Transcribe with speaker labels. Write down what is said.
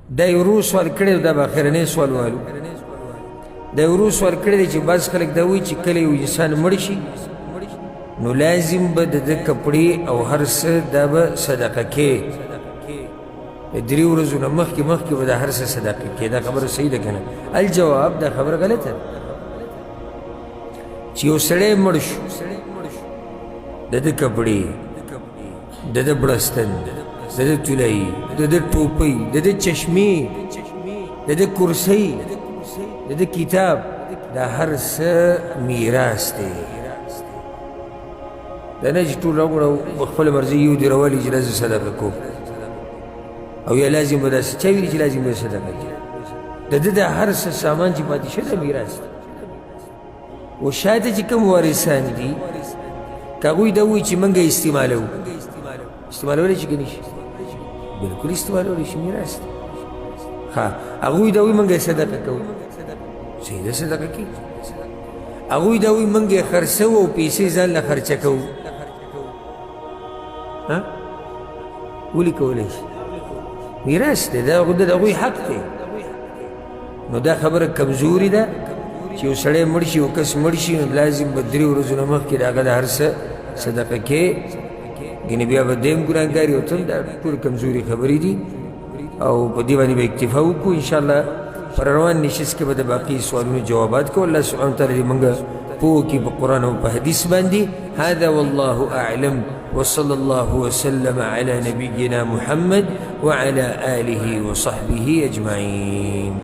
Speaker 1: دا یې ورو سوال کړی، دا به اخرنی سوال والو. دا یې ورو سوال کړی دی چې بعض خلک دا وایي چې کله یو انسان مړ شي نو لازم به د ده کپړې او هر څه دا به صدقه کې، د درې ورځو نه مخکې مخکې به د هر څه صدقه کې. دا خبره صحیح ده که نه؟ الجواب، دا خبره غلطه ده. چې یو سړی مړ شو، د ده کپړې، د ده بړستن، د ده تولۍ، د ده ټوپۍ، د ده چشمې، د ده کرسۍ، د ده کتاب، دا هر څه میراث دی. دا نه چې ټول راوړو په خپله مرضي یو دې راولي چې لازم صدقه کوم، او یا لازم به داسې چا ویلي چې لازم به صدقه کوي. د ده د هر څه سامان چې پاتې شوی دا میراث دی. او شاته چې کوم وارثان دي که هغوی دا وایي چې موږ یې استعمالوو، استعمالولی شي که نه شي؟ بلکل استعمالولی شي، میراث دی. ښه، هغوی دا وایي موږ یې صدقه کوو، صحیح ده، صدقه کوي. هغوی دا وایي موږ یې خرڅوو او پیسې ځان له خرچه کوو، ها ولې کولی شي؟ میراث دی، دا د هغوی حق دی. نو دا خبره کمزوري ده چې یو سړی مړ شي، یو کس مړ شي، نو لازم به درې ورځو نه مخکې د هغه د هر څه صدقه کې، ګنې بیا به دی هم ګناهګار او ته هم. دا ټول کمزوري خبرې دي او په دې باندې به اکتفا وکړو. انشاءالله پر روان نشست کې به د باقي سوالونو جوابات کوو. الله سبحانه وتعالی دې موږ پوه کړي په قرآن او په حدیث باندې. هذا والله أعلم، وصلى الله وسلم على نبينا محمد وعلى آله وصحبه أجمعين.